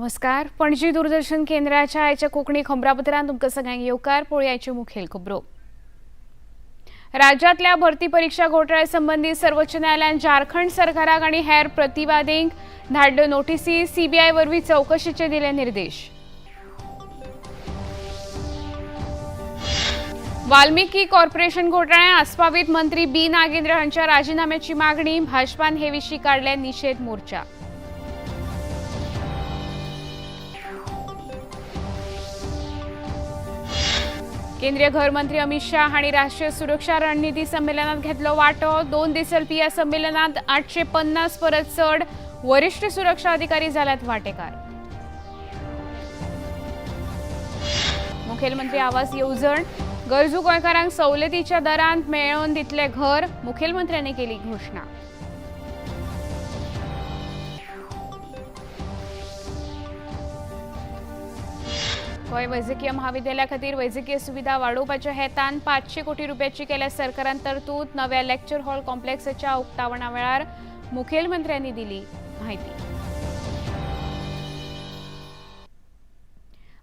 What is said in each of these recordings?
नमस्कार. पणजी दूरदर्शन केंद्राच्या आयच्या कोंकणी खबरापत्रांत तुमकां सगळ्यांक येवकार. पळोवया आयच्यो मुखेल खबरो. राज्यांतल्या भरती परीक्षा घोटाळ्या संबंदी सर्वोच्च न्यायालयान झारखंड सरकाराक आनी हेर प्रतिवादींक धाडल्यो नोटीसी. सीबीआय वरवीं चवकशीचे दिले निर्देश. वाल्मिकी कॉर्पोरेशन घोटाळ्यात आस्पावीत मंत्री बी नागेंद्र हांच्या राजीनाम्याची मागणी. भाजपान हे विशीं काडले निशेध मोर्चा. केंद्रीय घरमंत्री अमित शाह हांणी राष्ट्रीय सुरक्षा रणनिती संमेलनात घेतलो वांटो. 2 दीस चलपी ह्या संमेलनात 850 परस चड वरिष्ठ सुरक्षा अधिकारी जाल्यात वांटेकार. मुखेलमंत्री आवास येवजण गरजू गोंयकारांक सवलतीच्या दरांत मेळोवन दितले घर. मुखेलमंत्र्यांनी केली घोशणा. गोंय वैजकीय महाविद्यालया खातीर वैजकीय सुविधा वाडोवपाच्या हेतान 500 कोटी रुपयाची केल्या सरकारान तरतूद. नव्या लेक्चर हॉल कॉम्प्लेक्साच्या उक्तावणा वेळार मुखेलमंत्र्यांनी दिली माहिती.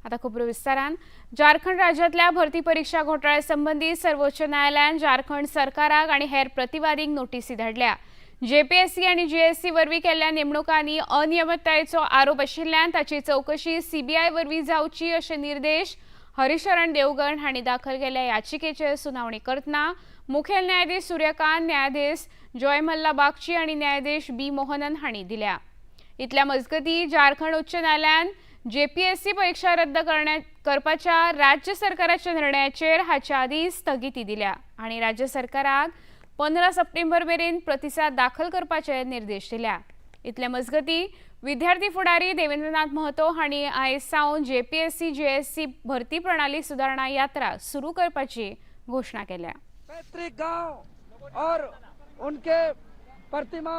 आता खबरो विस्तारान. झारखंड राज्यांतल्या भरती परीक्षा घोटाळ्या संबंदी सर्वोच्च न्यायालयान झारखंड सरकाराक आनी हेर प्रतिवादींक नोटीसी धाडल्या. जेपीएससी आनी जीएससी वरवीं केल्ल्या नेमणुकांनी अनियमिततायेचो आरोप आशिल्ल्यान ताची चवकशी सीबीआय वरवीं जावची अशे निर्देश हरिशरण देवगण हांणी दाखल केल्ल्या याचिकेचेर सुनावणी करतना मुखेल न्यायाधीश सूर्यकांत, न्यायाधीश जॉयमल्ला बागची आनी न्यायाधीश बी मोहनन हांणी दिल्या. इतल्या मजगती झारखंड उच्च न्यायालयान जेपीएससी परीक्षा रद्द करपाच्या राज्य सरकाराच्या निर्णयाचेर हाच्या आदीं स्थगिती दिल्या आनी राज्य सरकाराक 15 सप्टेंबर मेरेन प्रतिसाद दाखल करपाचे निर्देश दिल्या. इतले मजगती विद्यार्थी फुडारी देवेंद्रनाथ महतो हांणी आयज सावन जेपीएससी जेएससी भरती प्रणाली सुदारणा यात्रा सुरू करपाची घोशणा केल्या. पैतृक गांव और उनके प्रतिमा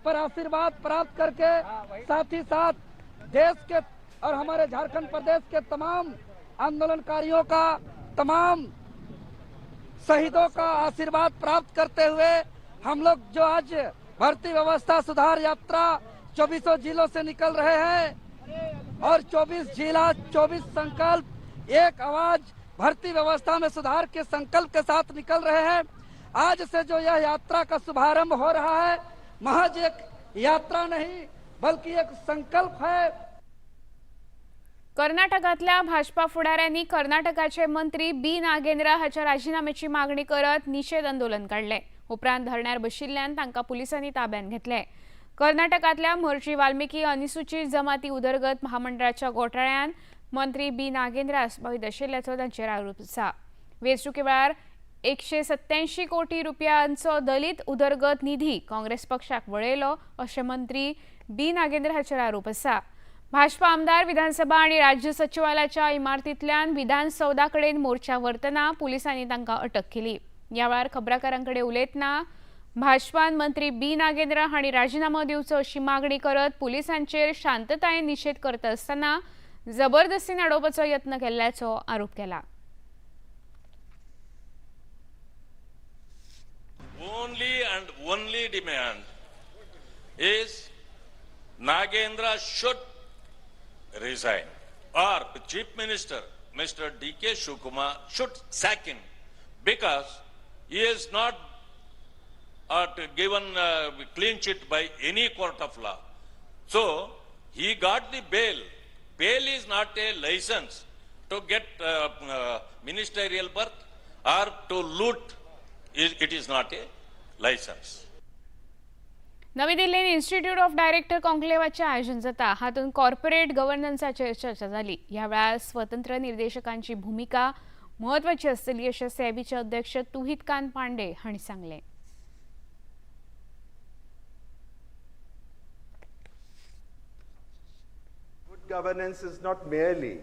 पर आशीर्वाद प्राप्त करके साथ ही साथ देश के और हमारे झारखंड प्रदेश के तमाम आंदोलनकारियों का, तमाम शहीदों का आशीर्वाद प्राप्त करते हुए हम लोग जो आज भर्ती व्यवस्था सुधार यात्रा 24 जिलों से निकल रहे हैं और 24 जिला 24 संकल्प एक आवाज भर्ती व्यवस्था में सुधार के संकल्प के साथ निकल रहे हैं। आज से जो यह यात्रा का शुभारंभ हो रहा है, महज एक यात्रा नहीं बल्कि एक संकल्प है। कर्नाटकातल्या भाजपा फुडाऱ्यांनी कर्नाटकाचे मंत्री बी नागेंद्र हाच्या राजीनाम्याची मागणी करत निशेध आंदोलन काडले. उपरांत धरण्यार बशिल्ल्यान तांकां पुलिसांनी ताब्यात घेतले. कर्नाटकातल्या महर्षी वाल्मिकी अनुसूचित जमाती उदरगत महामंडळाच्या घोटाळ्यान मंत्री बी नागेंद्र आस्पावीत आशिल्ल्याचो तांचेर आरोप आसा. वेंचणुके वेळार 187 कोटी रुपयांचो दलित उदरगत निधी काँग्रेस पक्षाक वळयलो अशें मंत्री बी नागेंद्र हाचेर आरोप आसा. भाजपा आमदार विधानसभा आनी राज्य सचिवालयाच्या इमारतींतल्यान विधानसौधा कडेन मोर्चा व्हरतना पुलिसांनी तांकां अटक केली. ह्या वेळार खबराकारां कडेन उलयतना भाजपान मंत्री बी नागेंद्र हांणी राजीनामो दिवचो अशी मागणी करत पुलिसांचेर शांततायेन निशेध करता आसतना जबरदस्तीन अडोवपाचो यत्न केल्ल्याचो आरोप केला. Only and only demand is Nagendra should resign or the Chief Minister Mr. D.K. Shivakumar should sack him because he is not given clean chit by any court of law. So he got the bail. Bail is not a license to get ministerial berth or to loot. It is not a license. नवी दिल्लीत institute of director कॉन्क्लेव्हाचें आयोजन जाता. हातूंत corporate गव्हर्नन्साचेर चर्चा जाली. ह्या वेळार स्वतंत्र निर्देशकांची भुमिका म्हत्वाची आसतली अशें सेबीचे अध्यक्ष तुहितकांत पांडे हांणी सांगलें. Good governance is not merely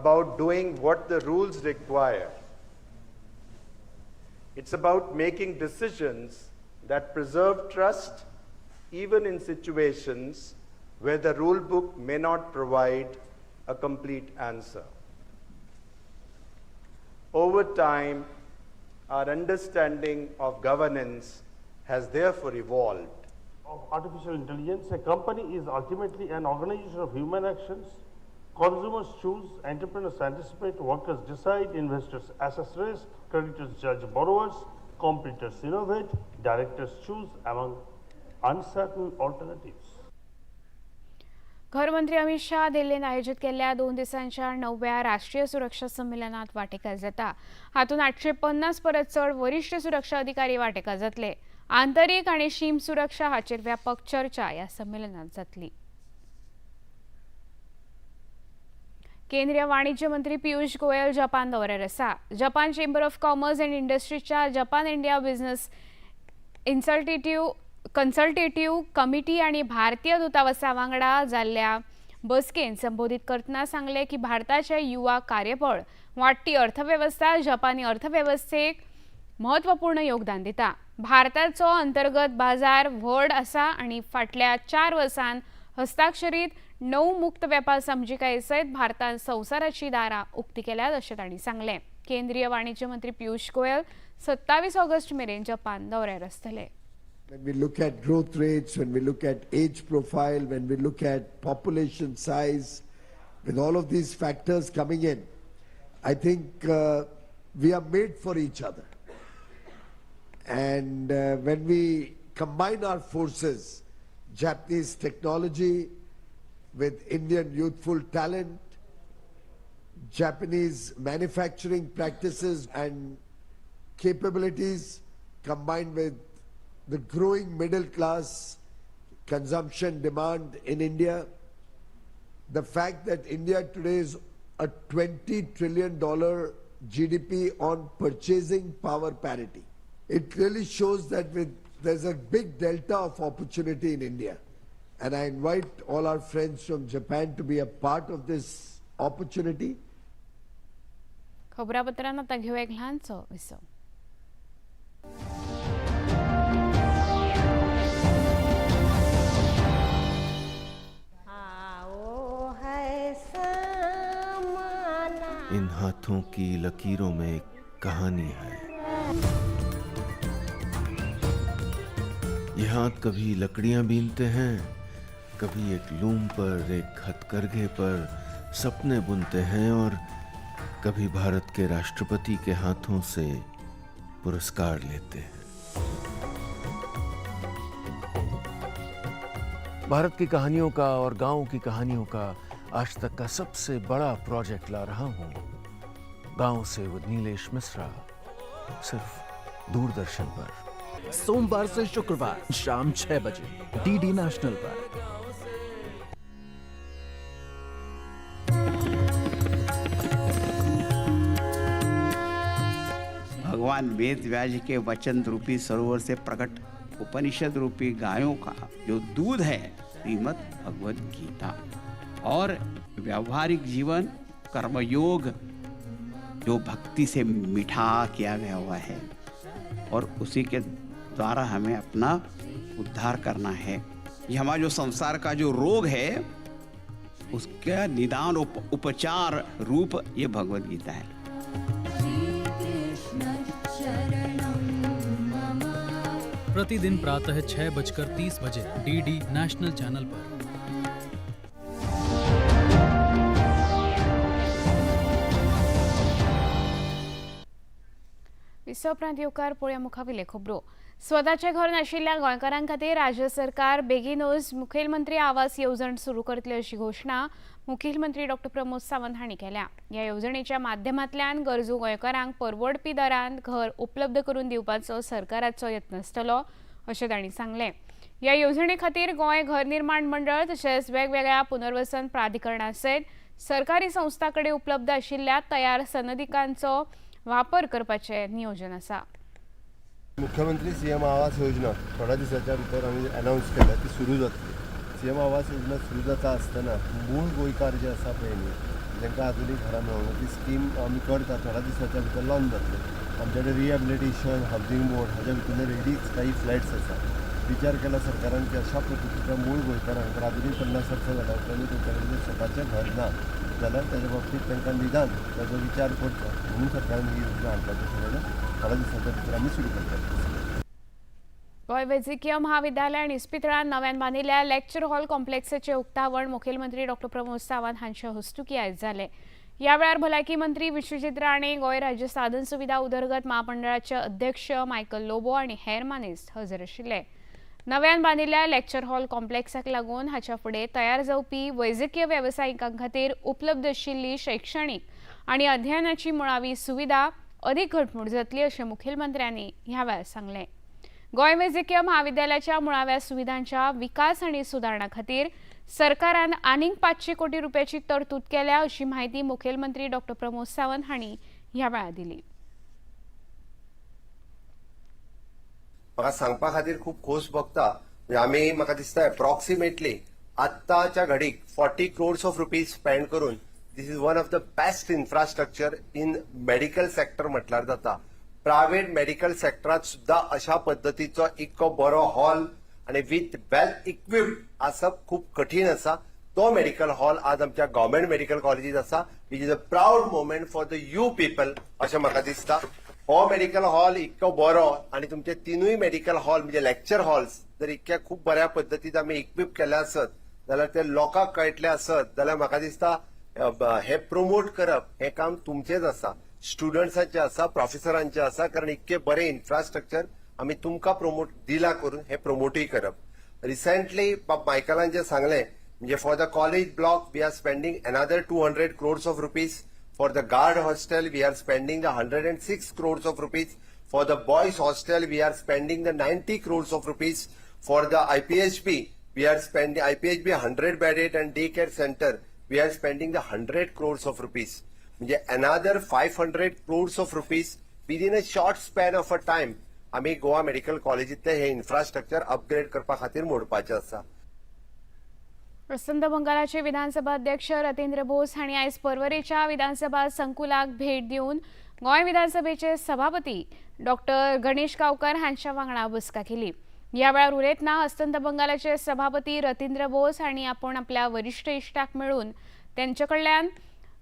about doing what the rules require. It's about making decisions that preserve trust even in situations where the rule book may not provide a complete answer. Over time, our understanding of governance has therefore evolved. Of artificial intelligence, a company is ultimately an organization of human actions. Consumers choose, entrepreneurs anticipate, workers decide, investors assess risk, creditors judge borrowers, competitors innovate, directors choose among uncertain alternatives. घरमंत्री Amit Shah दिल्लीन आयोजित केल्ल्या 2 दिसांच्या 9व्या राष्ट्रीय सुरक्षा संमेलनात वांटेकार जाता. हातूंत 850 परस चड वरिश्ठ सुरक्षा अधिकारी वांटेकार जातले. आंतरीक आनी शीम सुरक्षा हाचेर व्यापक चर्चा ह्या संमेलनात जातली. केंद्रीय वाणिज्य मंत्री पियुष गोयल जपान दौऱ्यार आसा. Japan chamber of commerce and इंडस्ट्रीच्या Japan India business consultative committee आनी भारतीय दूतावासा वांगडा जाल्ल्या बसकेन संबोधित करतना सांगले की भारताचे युवा कार्यबळ वाडटी अर्थवेवस्था जपानी अर्थवेवस्थेक महत्वपूर्ण योगदान दिता. भारताचो अंतर्गत बाजार व्हड आसा आनी फाटल्या 4 वर्सांत हस्ताक्षरीत 9 मुक्त वेपार समजिकाये सयत भारतान संवसाराची दारां उक्ती केल्यात अशें तांणी सांगलें. केंद्रीय वाणिज्य मंत्री पियुष गोयल 27 ऑगस्ट मेरेन जपान दौऱ्यार आसतले. When we look at growth rates, when we look at age profile, when we look at population size, with all of these factors coming in, I think we are made for each other. And when we combine our forces, Japanese technology with Indian youthful talent, Japanese manufacturing practices and capabilities combined with the growing middle class consumption demand in India, the fact that India today is a $20 trillion GDP on purchasing power parity. It clearly shows that there's a big delta of opportunity in India. And I invite all our friends from Japan to be a part of this opportunity. खबरापत्रांना आता घेऊया एक लहानसं विसव. In हाथों की लकीरों में एक कहानी है. ये हाथ कभी लकड़ियां बीनते हैं, कभी एक लूम पर, एक हथकरघे पर सपने बुनते हैं और कभी भारत के राष्ट्रपति के हाथों से पुरस्कार लेते हैं. भारत की कहानियों का और गांव की कहानियों का आज तक का सबसे बड़ा प्रोजेक्ट ला रहा हूं, गांव से विद नीलेश मिश्रा, सिर्फ दूरदर्शन पर, सोमवार से शुक्रवार शाम 6 बजे डीडी नेशनल पर. भगवान वेद व्यास के वचन रूपी सरोवर से प्रकट उपनिषद रूपी गायों का जो दूध है, श्रीमद् भगवद गीता, और व्यावहारिक जीवन कर्मयोग जो भक्ति से मीठा किया गया हुआ है, और उसी के द्वारा हमें अपना उद्धार करना है. ये हमारा जो संसार का जो रोग है उसका निदान उपचार रूप ये भगवद गीता है. प्रतिदिन प्रातः 6:30 बजे डीडी नेशनल चैनल पर. विसव उपरांत येवकार पळोवया मुखावेले खबरो. स्वताचें घर नाशिल्ल्या गोंयकारां खातीर राज्य सरकार बेगीनूच मुखेलमंत्री आवास येवजण सुरू करतले अशी घोशणा मुखेलमंत्री डॉ प्रमोद सावंत हांणी केल्या. ह्या येवजणेच्या माध्यमांतल्यान गरजू गोंयकारांक परवडपी दरांत घर उपलब्ध करून दिवपाचो सरकाराचो यत्न आसतलो अशें तांणी सांगलें. ह्या येवजणे खातीर गोंय घर निर्माण मंडळ तशेंच वेगवेगळ्या पुनर्वसन प्राधिकरणा सयत सरकारी संस्थां कडेन उपलब्ध आशिल्ल्या तयार सनदिकांचो वापर करपाचें नियोजन आसा. मुख्यमंत्री सीएम आवास योजना थोड्या दिसाच्या भितर आमी अनावन्स केल्या, ती सुरू जातली. सीएम आवास योजना सुरू जाता आसतना मूळ गोंयकार जे आसा पळय न्ही, तांकां आजुनूय घरां मेळूंक ना, ती स्कीम आमी करता, थोड्या दिसाच्या भितर लॉन्च जातली. आमचे कडेन रिहेबिलिटेशन हावजींग बोर्ड हाज्या भितरले रेडीच काही फ्लॅट्स आसा. विचार केला सरकारान की अशा पद्दतीच्या मूळ गोंयकारांक जर आजुनूय 50 वर्सां जाल्या उपरांत तांच्या कडेन जर स्वताचें घर ना जाल्यार ताज्या बाबतींत तांकां निदान ताजो विचार करचो म्हणून सरकारान ही योजना हाडपाचें थारायलां. थोड्या दिसाच्या भितर आमी सुरू करतले. गोंय वैजकीय म्हाविद्यालय आनी इस्पितळान नव्यान बांदिल्ल्या लेक्चर हॉल कॉम्प्लेक्साचें उक्तावण मुखेलमंत्री डॉ प्रमोद सावंत हांचे हस्तुकीं आयज जालें. ह्या वेळार भलायकी मंत्री विश्वजीत राणे, गोंय राज्य साधन सुविधा उदरगत म्हामंडळाचे अध्यक्ष मायकल लोबो आनी हेर मानेस्त हजर आशिल्ले. नव्यान बांदिल्ल्या लेक्चर हॉल कॉम्प्लेक्साक लागून हाच्या फुडें तयार जावपी वैजकीय वेवसायिकां खातीर उपलब्ध आशिल्ली शैक्षणीक आनी अध्ययनाची मुळावी सुविधा अदीक घटमूट जातली अशें मुखेलमंत्र्यांनी ह्या वेळार सांगलें. गोंय वैजकीय म्हाविद्यालयाच्या मुळाव्या सुविधांच्या विकास आनी सुदारणा खातीर सरकारान आनीक 500 कोटी रुपयाची तरतूद केल्या अशी म्हायती मुखेलमंत्री डॉ प्रमोद सावंत हांणी ह्या वेळार दिली. म्हाका सांगपा खातीर खूब खोस भोगता. आमी म्हाका दिसता एप्रॉक्सिमेटली आत्ताच्या घडीक 40 क्रोर्स ऑफ रुपीज स्पेंड करून this is one of the best infrastructure in medical sector म्हटल्यार जाता. प्रायव्हेट मेडिकल सेक्टरात सुद्धा अशा पद्दतीचो इतको बरो हॉल आनी विथ वेल इक्विप्ड आसप खूब कठीण आसा. तो मेडिकल हॉल आज आमच्या गव्हर्मेंट मेडिकल कॉलेजीत आसा, which is a proud moment for the you people अशें म्हाका दिसता. हो मेडिकल हॉल इतको बरो आनी तुमचे तिनूय मेडिकल हॉल म्हणजे लेक्चर हॉल्स जर इतक्या खूब बऱ्या पद्दतीन आमी इक्विप केले आसत जाल्यार ते लोकांक कळटले आसत जाल्यार म्हाका दिसता हे प्रमोट करप हें काम तुमचेंच आसा, स्टुडंट्सांचें आसा, प्रोफेसरांचें आसा, कारण इतके बरें इन्फ्रास्ट्रक्चर आमी तुमकां प्रमोट दिला करून हें प्रमोटूय करप. रिसेंटली बाब मायकलान जें सांगलें म्हणजे for the college block we are spending another 200 crores of rupees. For the guard hostel we are spending the 106 crores of rupees. For the boys hostel we are spending the 90 crores of rupees. For the IPHB we are spending IPHB 100 bedded and day care centre we are spending the 100 crores of rupees. म्हणजे another 500 crores of rupees within a short span of a time आमी Goa medical कॉलेजींतलें हें infrastructure upgrade करपा खातीर मोडपाचें आसा. अस्तंत बंगालाचे विधानसभा अध्यक्ष रतींद्र बोस हांणी आयज पर्वरेच्या विधानसभा संकुलाक भेट दिवन गोंय विधानसभेचे सभापती डॉक्टर गणेश गावकर हांच्या वांगडा बसका केली. ह्या वेळार उलयतना अस्तंत बंगालाचे सभापती रतींद्र बोस हांणी आपूण आपल्या वरिश्ठ इश्टाक मेळून तेंचे कडल्यान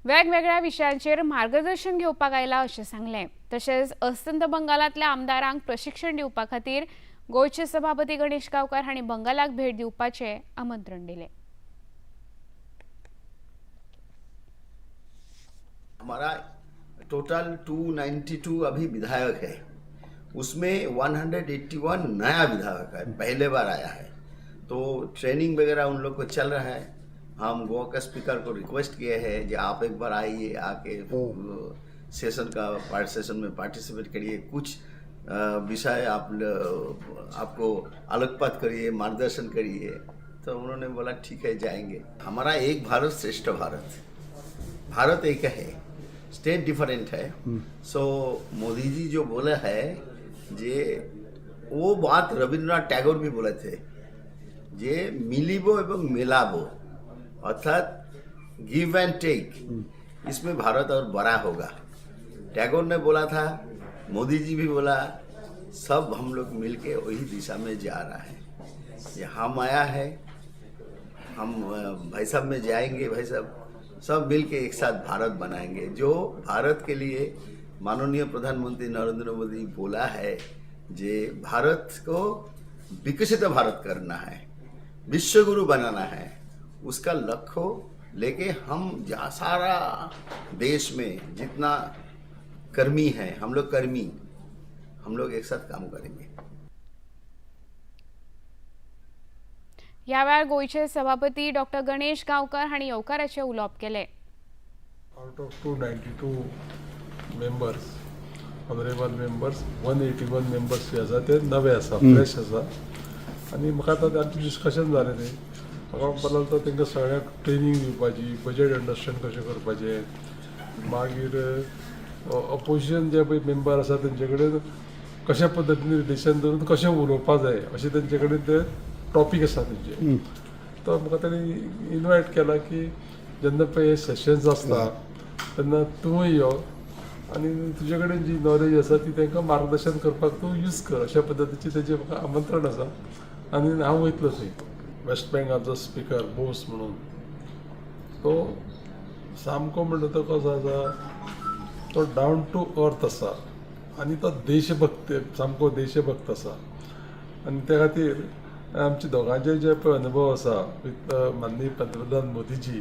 वेगवेगळ्या विशयांचेर मार्गदर्शन घेवपाक आयला अशें सांगलें. तशेंच अस्तंत बंगालांतल्या आमदारांक प्रशिक्षण दिवपा खातीर गोंयचे सभापती गणेश गावकर हांणी बंगालाक भेट दिवपाचें आमंत्रण दिलें. हमारा टोटल 292 अभी विधायक है, उसमें 181 नया विधायक है, पहले बार आया है। तो ट्रेनिंग वगैरह उन लोग को चल रहा है। हम गोवा का स्पीकर को रिक्वेस्ट किए हैं कि आप एक बार आइए, आके सेशन का पार्ट सेशन में पार्टिसिपेट करिए, कुछ विषय आप आपको आलोकपात करिए, मार्गदर्शन करिए। तो उन्होंने बोला ठीक है, जाएंगे। हमारा एक भारत श्रेष्ठ भारत, भारत एक है, स्टेट डिफरेंट है। सो मोदी जी जो बोले है जे वो बात रविन्द्रनाथ टैगोर भी बोले थे जे मिलिबो एवं मिलाबो, अर्थात गिव एंड टेक, इसमें भारत और बड़ा होगा। टैगोर ने बोला था, मोदी जी भी बोला, सब हम लोग मिलके वही दिशा में जा रहा है। ये हम आया है, हम भाई साहब में जाएंगे, भाई साहब सब मिलके एक साथ भारत बनाएंगे। जो भारत के लिए माननीय प्रधानमंत्री नरेंद्र मोदी बोला है जे भारत को विकसित भारत करना है, विश्वगुरु बनाना है, उसका लक्ष्य लेके हम सारा देश में जितना कर्मी है, हम लोग कर्मी, हम लोग एक साथ काम करेंगे। ह्या वेळार गोंयचे सभापती डॉक्टर गणेश गांवकर हांणी येवकाराचें उलोवप केलें. Out of 292 members, honourable members, 181 members जे आसा ते नवे आसा, फ्रेश आसा. आनी म्हाका आतां आमचें डिस्कशन जालें न्ही, म्हाका म्हणपाक लागलो तांकां सगळ्यांक ट्रेनींग दिवपाची, बजेट अंडरस्टँड कशें करपाचें, मागीर अपोजिशन जे पळय मेंबर आसा तेंचे कडेन कशा पद्दतीन रिलेशन दवरून कशें उलोवपा जाय अशें तेंचे कडेन ते टॉपीक आसा तेंचे. तो म्हाका ताणें इनवायट केला की जेन्ना पळय हे सेशन्स आसता तेन्ना तूंय यो आनी तुजे कडेन जी नॉलेज आसा ती तांकां मार्गदर्शन करपाक तूं यूज कर, अशा पद्दतीचें तेजें म्हाका आमंत्रण आसा आनी हांव वयतलो थंय. वेस्ट बेंगालचो स्पिकर बोस म्हणून तो सामको म्हणटा तो कसो आसा, तो डावन टू अर्थ आसा आनी तो देशभक्त, सामको देशभक्त आसा. आनी त्या खातीर आमचे दोगांचे जे पळय अनुभव आसा विथ माननीय पंतप्रधान मोदीजी,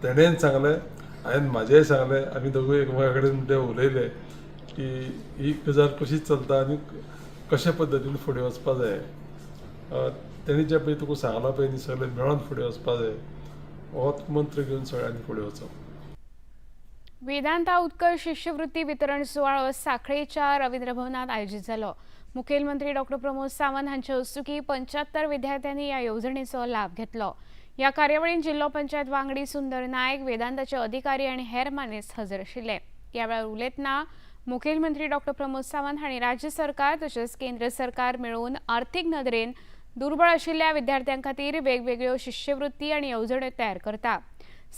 तेणेन सांगलें, हांवें म्हाजेंय सांगलें, आमी दोगूय एकमेका कडेन ते उलयले की ही गजाल कशी चलता आनी कशे पद्दतीन फुडें वचपा जाय. तेणी जें पळय तुका सांगलां पळय न्ही, सगळें मेळोन फुडें वचपा जाय, होच मंत्र घेवन सगळ्यांनी फुडें वचप. वेदांता उत्कल शिश्यवृत्ती वितरण सुवाळो साखळेच्या रवींद्र भवनात आयोजीत जालो. मुखेलमंत्री डॉक्टर प्रमोद सावंत हांचे हस्तुकीं 75 विद्यार्थ्यांनी ह्या येवजणेचो लाभ घेतलो. ह्या कार्यावळींत जिल्लो पंचायत वांगडी सुंदर नायक, वेदांताचे अधिकारी आनी हेर मानेस्त हजर आशिल्ले. ह्या वेळार उलयतना मुखेलमंत्री डॉक्टर प्रमोद सावंत हांणी राज्य सरकार तशेंच केंद्र सरकार मेळून आर्थीक नदरेन दुर्बळ आशिल्ल्या विद्यार्थ्यां खातीर वेगवेगळ्यो शिश्यवृत्ती आनी येवजण्यो तयार करता.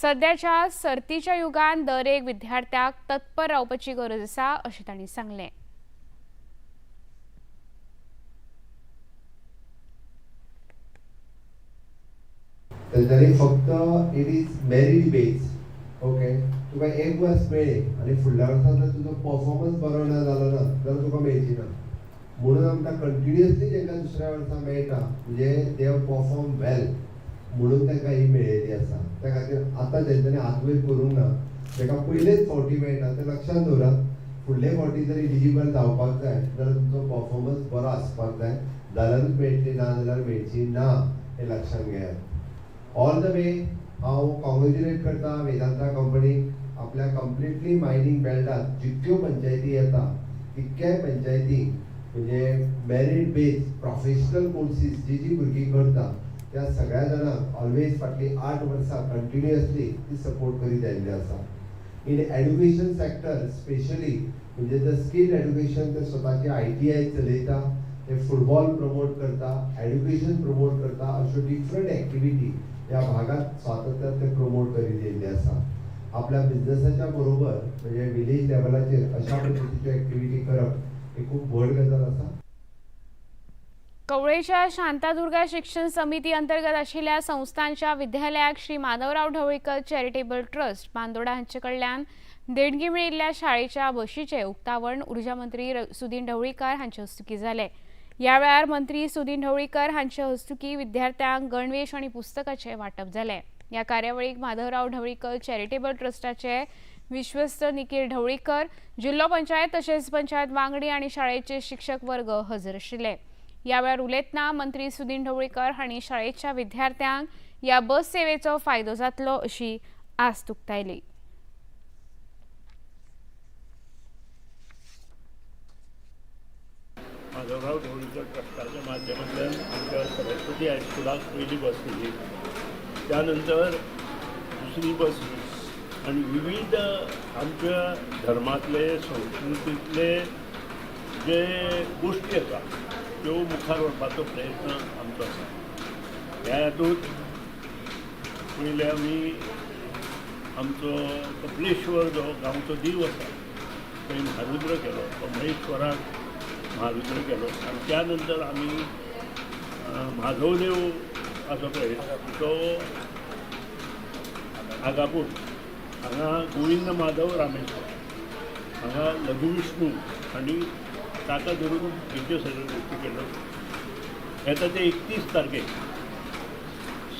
सध्याच्या सर्तीच्या युगान दर एक विद्यार्थ्याक तत्पर रावपाची गरज आसा अशें तांणी सांगलें. तेंच्यांनी फक्त it is merit based, okay. तुका एक वर्स मेळ्ळी आनी फुडल्या वर्सा जर तुजो परफॉर्मन्स बरो ना जालो ना जाल्यार तुका मेळची ना. म्हणून आमकां कंटिन्युअसली तांकां दुसऱ्या वर्सा मेळटा, म्हणजे they have perform वेल म्हणून तांकां ही मेळिल्ली आसा. त्या खातीर आतां तेंच्यांनी हात वयर करूंक ना, ताका पयलेच फावटी मेळटा तें लक्षांत दवरात. फुडले फावटी जर एलिजिबल जावपाक जाय जाल्यार तुमचो परफॉर्मन्स बरो आसपाक जाय, जाल्यारूच मेळटली, ना जाल्यार मेळची ना, हें लक्षांत घेयात. ऑल the वे हांव कॉंग्रेच्युलेट करता वेदांता कंपनीक. आपल्या कंप्लिटली मायनींग बेल्टात जितक्यो पंचायती येता तितक्याय पंचायती म्हणजे मेरीट बेज प्रोफेशनल कोर्सीस जी जी भुरगीं करता त्या सगळ्या जाणांक ऑलवेज फाटलीं 8 वर्सां कंटिन्युअसली ती सपोर्ट करीत आयिल्ली आसा. इन एड्युकेशन सेक्टर स्पेशली म्हणजे the skill education ते स्वताची ITI चलयता, ते फुटबॉल प्रमोट करता, एड्युकेशन प्रमोट करता, अश्यो डिफरंट एक्टिविटी ह्या भागात स्वातंत्र्यात ते प्रमोट करीत येयल्ले आसा. आपल्या बिजनसाच्या बरोबर म्हणजे विलेज लेवलाचेर अशा पद्दतीच्यो एक्टिविटी करप ही खूब व्हड गजाल आसा. कवळेच्या शांतादुर्गा शिक्षण समिती अंतर्गत आशिल्ल्या संस्थांच्या विद्यालयाक श्री माधवराव ढवळीकर चॅरिटेबल ट्रस्ट बांदोडा हांचे कडल्यान देणगी मेळिल्ल्या शाळेच्या बशीचें उक्तावण उर्जा मंत्री सुदीन ढवळीकर हांचे हस्तुकीं जालें. ह्या वेळार मंत्री सुदीन ढवळीकर हांचे हस्तुकीं विद्यार्थ्यांक गणवेश आनी पुस्तकाचें वांटप जालें. ह्या कार्यावळीक माधवराव ढवळीकर चॅरिटेबल ट्रस्टाचे विश्वस्त निखील ढवळीकर, जिल्लो पंचायत तशेंच पंचायत वांगडी आनी शाळेचे शिक्षक वर्ग हजर आशिल्ले. ह्या वेळार उलयतना मंत्री सुदीन ढवळीकर हांणी शाळेच्या विद्यार्थ्यांक ह्या बस सेवेचो फायदो जातलो अशी आस्त उक्तायली. माधवराव ढवळीकर ट्रस्टाच्या माध्यमांतल्यान आमच्या सरस्वती हायस्कुलाक पयली बस दिली, त्यानंतर दुसरी बस आनी विविध आमच्या धर्मांतले संस्कृतींतले जे गोश्टी आसा त्यो मुखार व्हरपाचो प्रयत्न आमचो आसा. ह्या हातूंत पयले आमी आमचो कपलेश्वर जो गांवचो देव आसा थंय म्हारुद्र केलो, कमलेश्वराक म्हारुद्र केलो आनी त्या नंतर आमी म्हादवदेव आसा पळय तो आगापूर हांगा गोविंद माधव रामेश्वर हांगा लघुविष्णू आनी ताका धरून हेच्यो सगळ्यो गोश्टी केल्यो. येता ते 31 तारखेक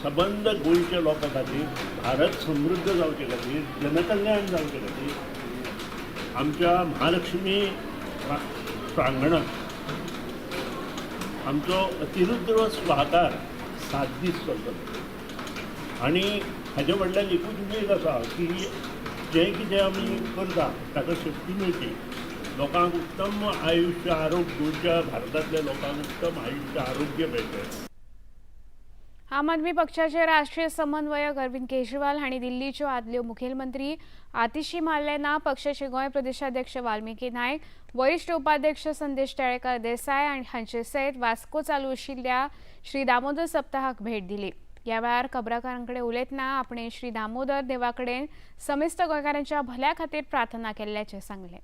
सबंद गोंयच्या लोकां खातीर, भारत समृद्ध जावचे खातीर, जनकल्याण जावचे खातीर आमच्या महालक्ष्मी प्रांगणात आमचो अतिरुद्र स्वाहाकार 7 दीस चलतलो. आनी हाजे व्हडल्यान एकूच उमेद आसा की जें कितें आमी करता ताका शक्ती मेळची, लोकांक उत्तम आयुश्य आरोग्य, गोंयच्या भारतांतल्या लोकांक उत्तम आयुश्य आरोग्य मेळटलें. आम आदमी पक्षाचे राष्ट्रीय समन्वयक अरविंद केजरीवाल हांणी दिल्लीच्यो आदल्यो मुखेलमंत्री आतिशी मारलेना, पक्षाचे गोंय प्रदेशाध्यक्ष वाल्मिकी नायक, वरिश्ठ उपाध्यक्ष संदेश तळेकर देसाय आनी हांचे सयत वास्को चालू आशिल्ल्या श्री दामोदर सप्ताहाक भेट दिली. ह्या वेळार खबराकारां कडेन उलयतना आपणे श्री दामोदर देवा कडेन समेस्त गोंयकारांच्या भल्या खातीर प्रार्थना केल्ल्याचें सांगलें.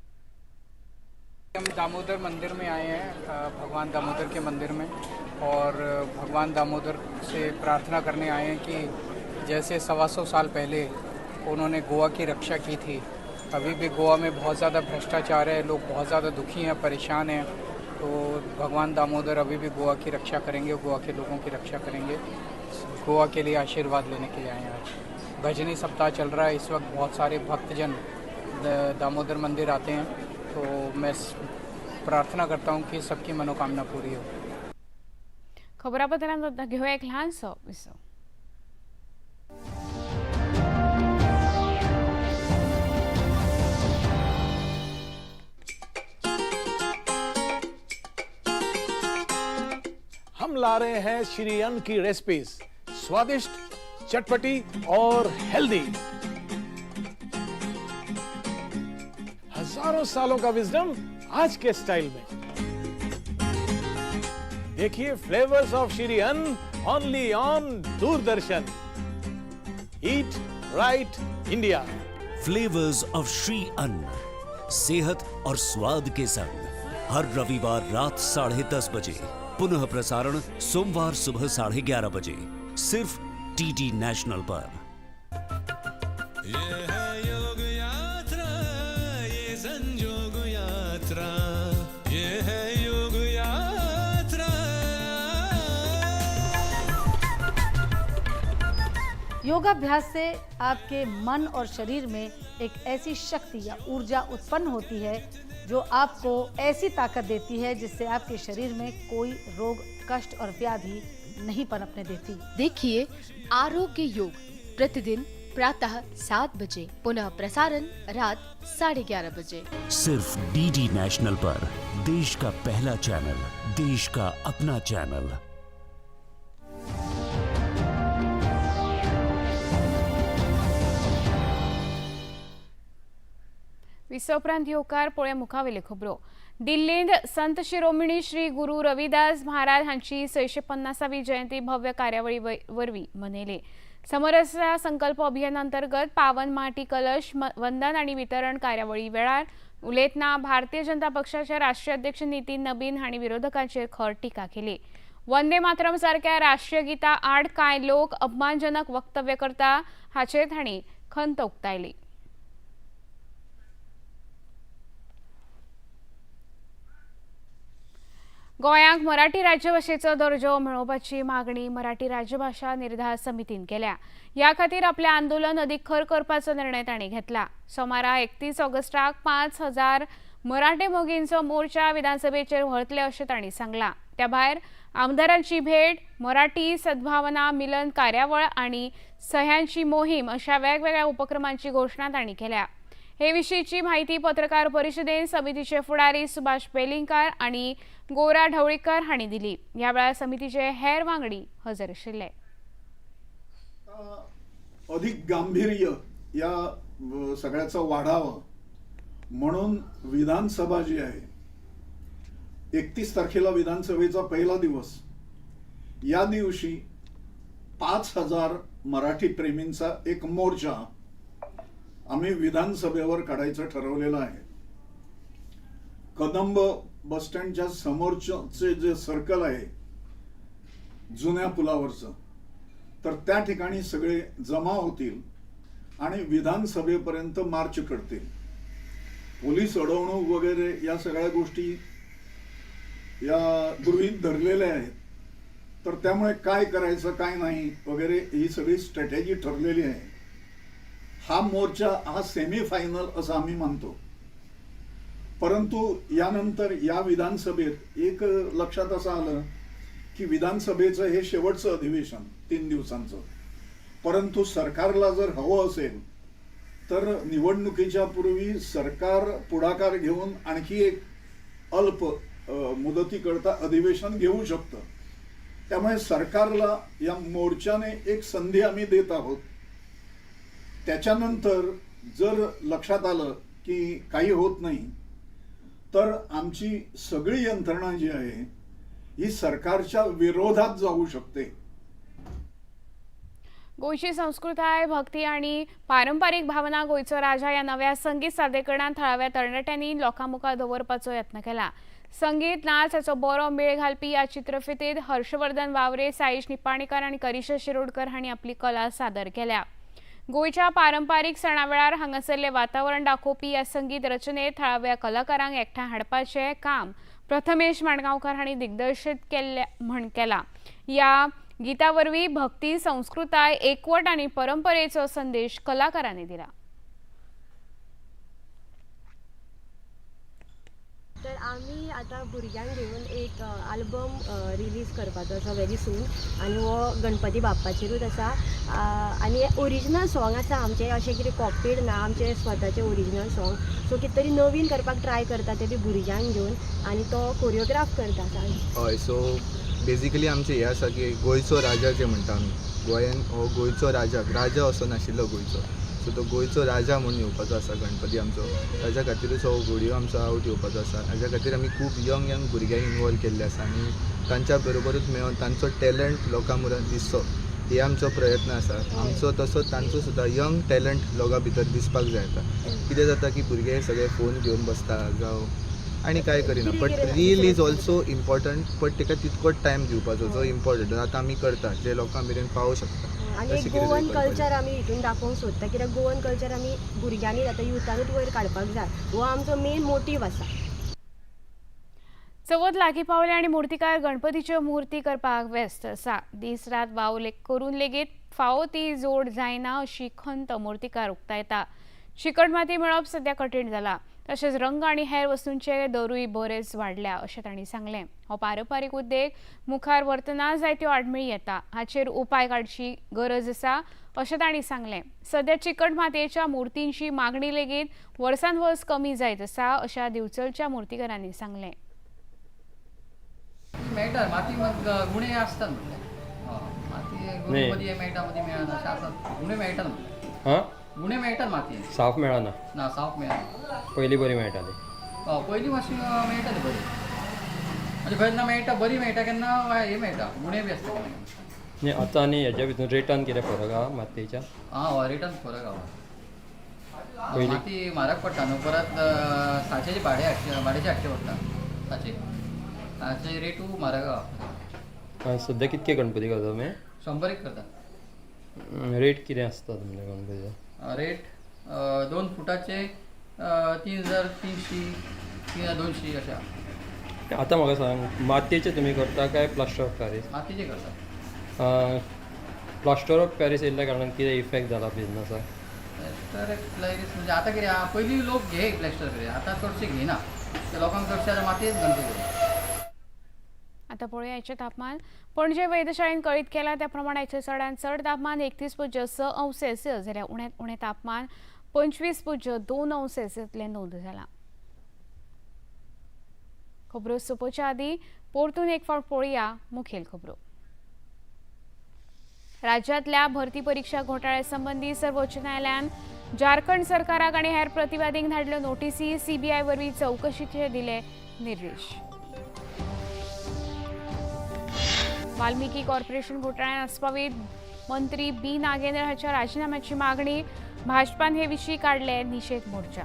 हम दामोदर मंदिर में आए हैं, भगवान दामोदर के मंदिर में, और भगवान दामोदर से प्रार्थना करने आए हैं कि जैसे 125 साल पहले उन्होंने गोवा की रक्षा की थी, अभी भी गोवा में बहुत ज़्यादा भ्रष्टाचार है, लोग बहुत ज़्यादा दुखी हैं, परेशान हैं। तो भगवान दामोदर अभी भी गोवा की रक्षा करेंगे, गोवा के लोगों की रक्षा करेंगे। गोवा के लिए आशीर्वाद लेने के लिए आए हैं आज। भजनी सप्ताह चल रहा है इस वक्त, बहुत सारे भक्तजन दामोदर मंदिर आते हैं, तो मैं प्रार्थना करता हूँ कि सबकी मनोकामना पूरी हो। खबरापत्रांत घेऊया एक लहानसो विसव। हम ला रहे हैं श्री अन्न की रेसिपीज, स्वादिष्ट, चटपटी और हेल्दी। हजारों सालों का विजडम आज के स्टाइल में। देखिए flavours of Shri Anna only on Doordarshan. Eat right India. Flavours of Shri Anna, सेहत और स्वाद के संग, हर रविवार रात 10:30 बजे, पुनः प्रसारण सोमवार सुबह 11:30 बजे, सिर्फ डीडी नेशनल पर। ये है योग यात्रा, ये संजोग यात्रा, ये है योग यात्रा। योगाभ्यास से आपके मन और शरीर में एक ऐसी शक्ति या ऊर्जा उत्पन्न होती है जो आपको ऐसी ताकत देती है जिससे आपके शरीर में कोई रोग, कष्ट और व्याधि नहीं पनपने देती। देखिए आरोग्य योग प्रतिदिन प्रातः 7 बजे, पुनः प्रसारण रात 11:30 बजे, सिर्फ डीडी नेशनल पर। देश का पहला चैनल, देश का अपना चैनल। विसवप्रांत येवकार पळोवया मुखावेल्यो खबरो। दिल्लींत संत शिरोमणी श्री गुरु रविदास महाराज हांची 650वी जयंती भव्य कार्यावळी वरवीं मनयली। समरसता संकल्प अभियान अंतर्गत पावन माटी कलश वंदन आनी वितरण कार्यावळी वेळार उलयतना भारतीय जनता पक्षाचे राष्ट्रीय अध्यक्ष नितीन नबीन हांणी विरोधकांचेर खर टिका केली। वंदे मातरम सारक्या राष्ट्रीय गीता आड कांय लोक अपमानजनक वक्तव्य करता हाचेर तांणी खंत उक्तायली। गोंयांक मराठी राज्यभाषेचो दर्जो मेळोवपाची मागणी मराठी राज्यभाषा निर्धार समितीन केल्या। ह्या खातीर आपलें आंदोलन अदीक खर करपाचो निर्णय तांणी घेतला। सोमारा 31 ऑगस्टाक 5000 मराठी मोगींचो मोर्चा विधानसभेचेर व्हरतले अशें तांणी सांगलां। त्या भायर आमदारांची भेट, मराठी सद्भावना मिलन कार्यावळ आनी सह्यांची मोहीम अशा वेगवेगळ्या उपक्रमांची घोशणा तांणी केल्या। हे विशींची माहिती पत्रकार परिषदेत समितीचे फुडारी सुभाष वेलिंगकार आणि गोरा ढवळीकर हांणी दिली। ह्या वेळार समितीचे हेर वांगडी हजर आशिल्ले। अधिक गांभीर्य या सगळ्याचं वाढावं म्हणून विधानसभा जी आहे 31 तारखेला विधानसभेचा पहिला दिवस, या दिवशी 5000 मराठी प्रेमींचा एक मोर्चा आम्ही विधानसभेवर काढायचं ठरवलेलं आहे। कदंब बस स्टँडच्या समोरचे जे सर्कल आहे जुन्या पुलावरचं, तर त्या ठिकाणी सगळे जमा होतील आणि विधानसभेपर्यंत मार्च करतील। पोलीस अडवणूक वगैरे या सगळ्या गोष्टी या गृहीत धरलेल्या आहेत, तर त्यामुळे काय करायचं काय नाही वगैरे ही सगळी स्ट्रॅटेजी ठरलेली आहे। हा मोर्चा हा सेमीफायनल असं आम्ही मानतो, परंतु यानंतर या विधानसभेत एक लक्षात असं आलं की विधानसभेचं हे शेवटचं अधिवेशन 3 दिवसांचं, परंतु सरकारला जर हवं असेल तर निवडणुकीच्या पूर्वी सरकार पुढाकार घेऊन आणखी एक अल्प मुदतीकरता अधिवेशन घेऊ शकतं। त्यामुळे सरकारला या मोर्चाने एक संधी आम्ही देत आहोत। त्याच्यानंतर जर लक्षात आलं की काही होत नाही तर आमची सगळी यंत्रणा जी आहे ही सरकारच्या विरोधात जाऊ शकते। गोंयची संस्कृताय, भक्ती आणि पारंपारिक भावना गोंयचो राजा या नव्या संगीत सादरीकरणात थळाव्या तरणाट्यांनी लोकां मुखार दवरपाचो यत्न केला। संगीत, नाच हाचो बरो मेळ घालपी ह्या चित्रफितीत हर्षवर्धन वावरे, साईश निपाणीकर आनी करिशा शिरोडकर हांणी आपली कला सादर केल्या। गोंयच्या पारंपारिक सणा वेळार हांगासरलें वातावरण दाखोवपी ह्या संगीत रचनेत थळाव्या कलाकारांक एकठांय हाडपाचें काम प्रथमेश माणगांवकार हांणी दिग्दर्शित केल्ले म्हण केला. ह्या गीता वरवीं भक्ती, संस्कृताय, एकवट आनी परंपरेचो संदेश कलाकारांनी दिला. तर आमी आतां भुरग्यांक घेवन एक आल्बम रिलीज करपाचो आसा व्हेरी सून आनी हो गणपती बाप्पाचेरूच आसा आनी ओरिजिनल सॉंग आसा आमचें, अशें कितें कॉपीड ना, आमचें स्वताचें ओरिजिनल सॉंग. सो कितें तरी नवीन करपाक ट्राय करता ते बी भुरग्यांक घेवन आनी तो कोरियोग्राफ करता. हय, सो बेजिकली आमचें हें आसा की गोंयचो राजा जे म्हणटा आमी, गोंयान हो गोंयचो राजा, राजा असो नाशिल्लो गोंयचो, सो तो गोंयचो राजा म्हूण येवपाचो आसा गणपती आमचो. ताज्या खातीरूच हो घोडयो आमचो आवट येवपाचो आसा. हाज्या खातीर आमी खूब यंग यंग भुरग्यांक इनवॉल्व केल्ले आसा आनी तांच्या बरोबरूच मेळोन तांचो टॅलंट लोकां मुखार दिसचो हे आमचो प्रयत्न आसा. आमचो तसो तांचो सुद्दां यंग टॅलंट लोकां भितर दिसपाक जाय. आतां कितें जाता की भुरगे सगळे फोन घेवन बसता जावं आनी कांय करिना, but reel is also important, but ताका तितकोच टायम दिवपाचो जो इम्पॉर्टंट आतां आमी करता जे लोकां मेरेन पावोंक शकता. आनी एक गोवन कल्चर आमी हितून दाखोवंक सोदता, कित्याक गोवन कल्चर आमी भुरग्यांनी आतां युथानूच वयर काडपाक जाय, हो आमचो मेन मोटीव आसा. चवथ लागीं पावल्या आनी मुर्तीकार गणपतीच्यो मुर्ती करपाक व्यस्त आसा. दीस रात वावर करून लेगीत फावो ती जोड जायना अशी खंत मुर्तीकार उक्तायता. चिकट माती मेळप सद्या कठीण जाला, तशेंच रंग आनी हेर वस्तूंचे दरूय बरेच वाडल्या अशें तांणी सांगलें. हो पारंपारीक उद्देग मुखार व्हरतना जायत्यो आडमेळी येता, हाचेर उपाय काडची गरज आसा अशें तांणी सांगलें. सद्या चिकट मातयेच्या मुर्तींची मागणी लेगीत वर्सान वर्स कमी जायत आसा अशें दिवचलच्या मुर्तीकारांनी सांगलें. मेळटा माती गुणे आसतात म्हणल्यार माती गुणे मदीं मेळटा मदीं मेळना अशें आसा. गुणे मेळटात म्हणल्यार गुणे मेळटात मातयेन, साफ मेळना ना, साफ मेळना. पयलीं बरी मेळटाली. हय, पयलीं मातशी मेळटाली बरी, म्हणजे केन्ना मेळटा बरी मेळटा, केन्ना हे मेळटा गुणे बी आसता केन्ना. न्ही आतां आनी हेज्या भितर रेटान कितें फरक आहा मातयेच्या? आं हय, रेटान फरक आहा. माती म्हारग पडटा न्हू, परत साचेचे भाडें हाडचें, भाड्याचें हाडचें पडटा साचे, साचे रेटू म्हारग आहा. सद्या कितके गणपती करता तुमी? 100 करता. रेट कितें आसता तुमच्या गणपतीचो? रेट 2 फुटाचे 3300 3200 अशें. आतां म्हाका सांग, मातयेचे तुमी करता काय प्लास्टर ऑफ पॅरीस? मातयेचे करता. प्लास्टर ऑफ पॅरीस येयल्ल्या कारणान कितें इफेक्ट जाला बिजनसाक? प्लास्टर ऑफ पॅरीस म्हणजे आतां कितें आहा, पयलीं लोक घे प्लास्टर पॅरीस, आतां चडशे घेयना, ते लोकांक चडशे आतां मातयेच गणपती. आतां पळोवया आयचें तापमान. पणजे वेधशाळेन कळीत केलां त्या प्रमाण आयचें चडांत चड तापमान 31.6 अंश सेल्सियस जाल्यार उण्यांत उणें तापमान 25.2 अंश सेल्सियसलें नोंद जालां. खबरो सोंपोवच्या आदीं परतून एक फावट पळोवया मुखेल खबरो. राज्यांतल्या भरती परिक्षा घोटाळ्या संबंदी सर्वोच्च न्यायालयान झारखंड सरकाराक आनी हेर प्रतिवादींक धाडल्यो नोटीसी, सीबीआय वरवीं चवकशीचे दिले निर्देश. वाल्मिकी कॉर्पोरेशन घोटाळ्यात आस्पावीत मंत्री बी नागेंद्र हाच्या राजीनाम्याची मागणी, भाजपान हे विशीं काडले निशेध मोर्चा.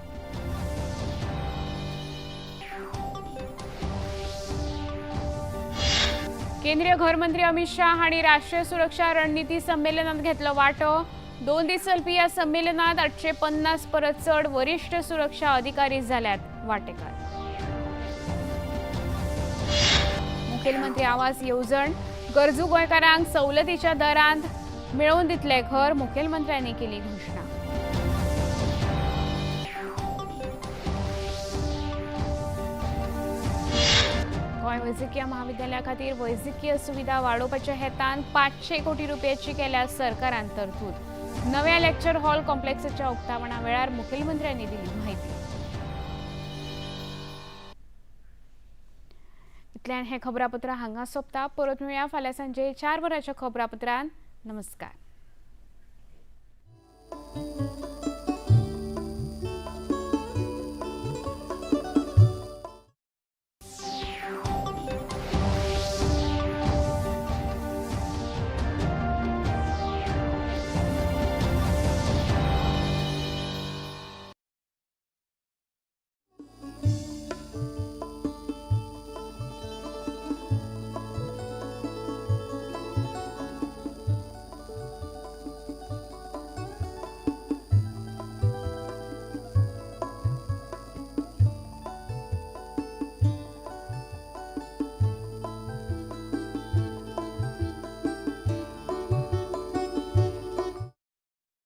केंद्रीय घरमंत्री अमित शाह हांणी राष्ट्रीय सुरक्षा रणनीती संमेलनात घेतलो वांटो. 2 दीस चलपी ह्या संमेलनात 850 परस चड वरिष्ठ सुरक्षा अधिकारी जाल्यात वांटेकार. मुखेलमंत्री आवास येवजण गरजू गोंयकारांक सवलतीच्या दरांत मेळोवन दितले घर, मुखेलमंत्र्यांनी केली घोशणा. गोंय वैजकीय महाविद्यालया खातीर वैजकीय सुविधा वाडोवपाच्या हेतान 500 कोटी रुपयाची केल्या सरकारान तरतूद. नव्या लेक्चर हॉल कॉम्प्लेक्साच्या उक्तावणा वेळार मुखेलमंत्र्यांनी दिली माहिती. इतल्यान हें खबरापत्र हांगा सोंपता. परत मेळया फाल्यां सांजे 4 वरांच्या खबरापत्रान. नमस्कार.